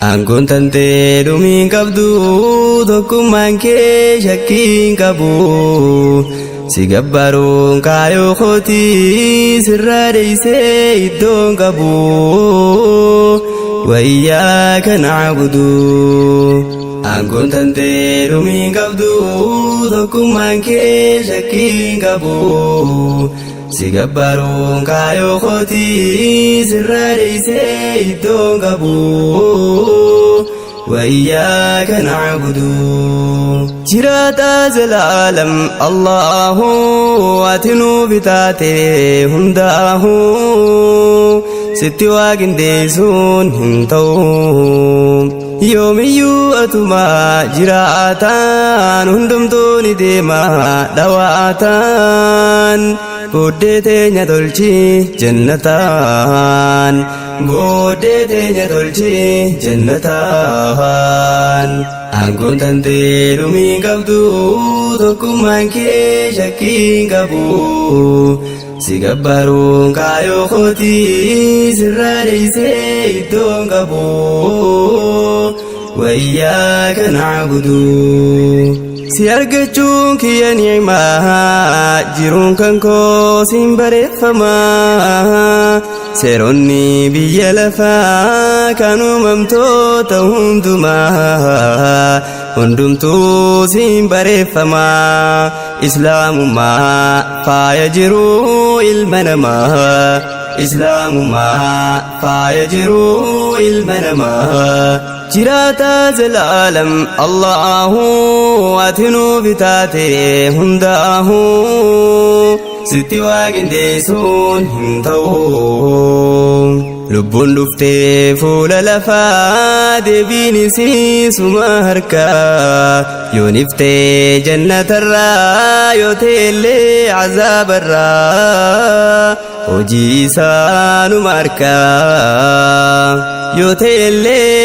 Aangoon tantee dhumiin qabdu, tokkummaan kee shakkiin qabu. Si gabbaruun kaayoo kootii, sirraa dheeysee iddoon qabu. وإياك نعبد. Aangoon tantee dhumiin qabdu, tokkummaan kee shakkiin qabu. Si gabbaruun kaayoo kootii, sirraa dheeysee iddoon qabu. وإياك نعبد. Jiraata zalaalam Allahu, ati nuu bitaate hundaahu, sitti waa qindeessuun hin ta'u. Yoomiyyuu atuma jiraataan, hundumtuu ni deema dhawaataan. Booddee teenya tolchi jannataan, booddee teenya tolchi jannataan. Aangoon tantee dhumii qabdu, tokkummaan kee shakkiin qabu. Si gabbaruun kaayoo kootii, sirraa dheeysee iddoon qabu. وإياك نعبد. Si argachuun kiyya ni'imaa, jiruun kan koo siin bareeffamaa. Seeronni biyya lafaa kan uumamtoota hundumaa, hundumtuu siin bareeffamaa. Islaamummaa faaya jiruu ilma namaa, Islaamummaa faaya jiruu ilma namaa. Jiraata zalaalam Allahu, ati nuu bitaate hundaahu, sitti waa qindeessuun hin ta'u. Lubbuun dhuftee fuula lafaa, deebiin isiisuma harkaa. Yoo niftee jannatarraa, yoo teellee azaabarraa, hojii isaanuma harkaa. Yoo teellee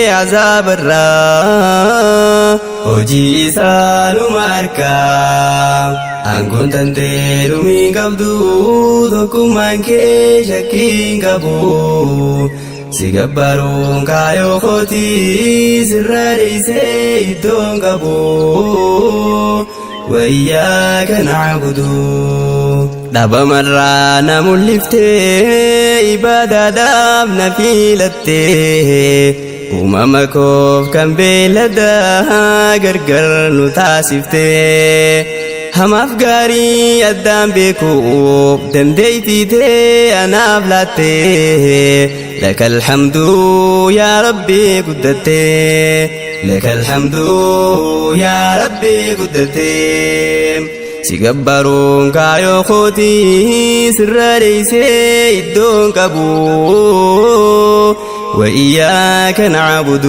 azaabarraa, hojii isaanuma harkaa. Aangoon tantee dhumii qabdu, tokkummaan kee shakkiin qabu. Si gabbaruun kaayoo kootii, sirraa dheeysee iddoon qabu. وإياك نعبد. Dhabamarraa na mul'iftee, ibaadaadhaaf na filattee, uumama koof kan beeladaa gargar nu taasiftee, hamaaf gaarii addaan beekuuf dandeeytiitee anaaf laattee. لك الحمد يا ربي guddattee, لك الحمد يا ربي guddattee. Si gabbaruun kaayoo kootii, sirra dheeysee iddoon qabu. وإياك نعبد.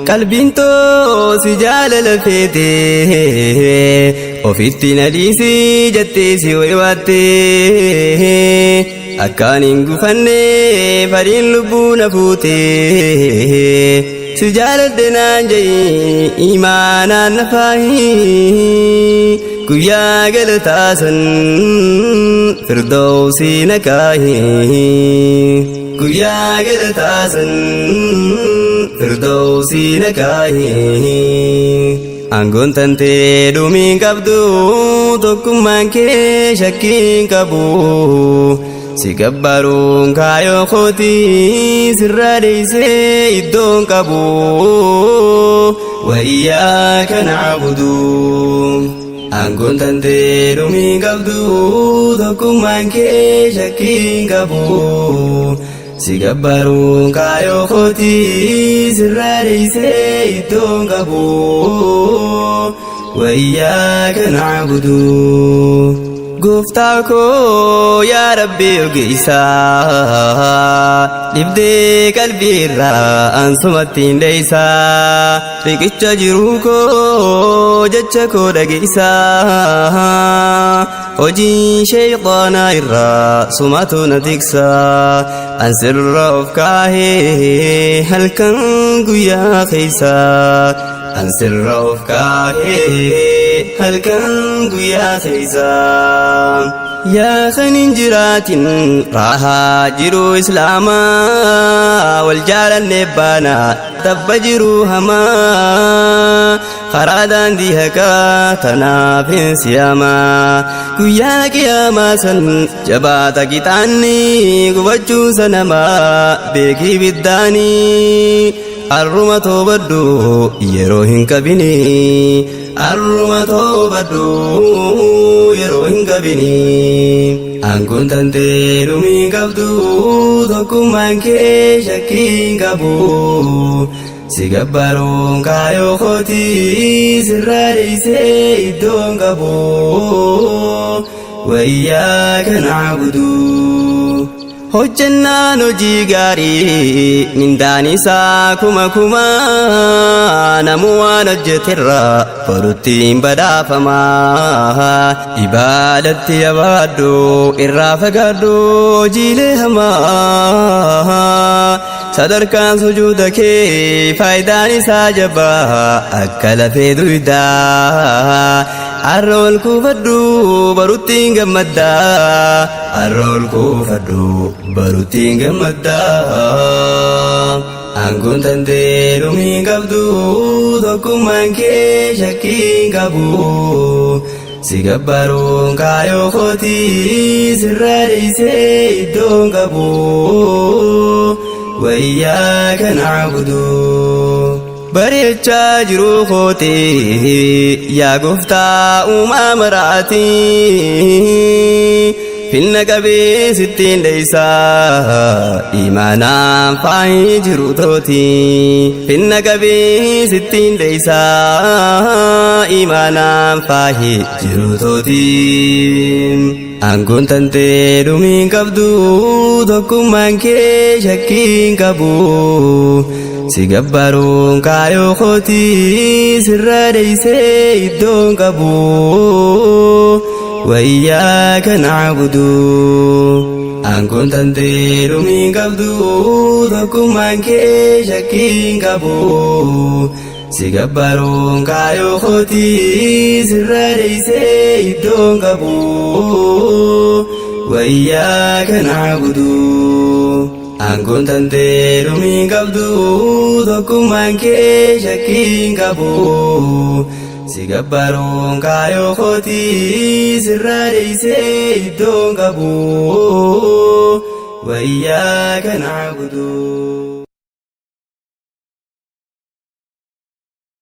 Qalbiin too si jaalala feete, ofitti na dhiisii jettee si waywaatte. Akkaan hin gufanne fadhiin lubbuu na fuute. Si jaaladhe naan je'i, imaanaan na faahi. Guyyaa galataasan firdawsii na kaahi, guyyaa galataasan firdawsii na kaahi. Aangoon tantee dhumiin qabdu, tokkummaan kee shakkiin qabu. Si gabbaruun kaayoo kootii, sirraa dheeysee iddoon qabu. وإياك نعبد. Aangoon tantee dhumiin qabdu, tokkummaan kee shakkiin qabu. Si gabbaruun kaayoo kootii, sirraa dheeysee iddoon qabu. وإياك نعبد. Gooftaa koo, yaa Rabbi ogeessaa, dhibdee qalbii irraa ansumatti hin dheeysaa. Riqicha jiruu koo, jecha koo dhageessaa. Hojii sheeyxaanaa irraa sumatu na tiksaa. An sirra of kaahee halkan guyyaa keeysaa, an sirra of kaahee halkan guyyaa keeysaa. Yaa kan hin jiraatin raahaa jiruu islaamaa wal jaalanne baana tabba jiruu hamaa karaa daandii haqaa tanaaf hin siyamaa guyyaa qiyaamaa san jabaata qixaanni gubachuun sanamaa beekii biddaanii arruma toobadhu yeroo hin qabini arruma toobadhu yeroo hin qabini aangoon tantee dhumii qabdu tokkummaan kee shakkii hin qabu si gabbaruun kaayoo kootii sirraa dheeysee iddoon qabu wayyaa kana abudu. Hojjennaan hojii gaarii mindaan isaa kuma kuma namuu waan hojjeterra borutti hin badhaafama. Ibaadatti jabaadhu irraa fagaadhu hojiilee hamaa. Sadarkaan sujuuda kee faayidaan isaa jabaa akka lafee duydaa. Har'a ol kuufadhu barutti hin gammaddaa. Har'a ol kuufadhu barutti hin gammaddaa. Aangoon tantee dhumii hin qabdu tokkummaan kee shakkii hin qabu. Si gabbaruun kaayoo kootii sirraa dheeysee iddoon qabu. Wayyaa kana abudu. Bareechaa jiruu kooti yaa gooftaa uumaa maraati. Finna qabee sittiin dheeysaa imaanaan faayii jiru tooti. Finna qabee sittiin dheeysaa imaanaan faayii jiru tooti. Aangoon tantee dhumii hin qabdu tokkummaan kee shakkii hin qabu. Si gabbaruun kaayoo kooti sirraa dheeysee iddoon qabu. Wayyaa kana abudu. Aangoon tantee dhumii hin qabdu tokkummaan kee shakkii hin qabu. Si gabbaruun kaayoo kooti sirraa dheeysee iddoon qabu. Wayyaa kana abudu. Aangoon tantee dhumii hin qabdu tokkummaan kee shakkii hin qabu. Si gabbaruun kaayoo kooti sirraa dheeysee iddoon qabu. Wayyaa kana abudu.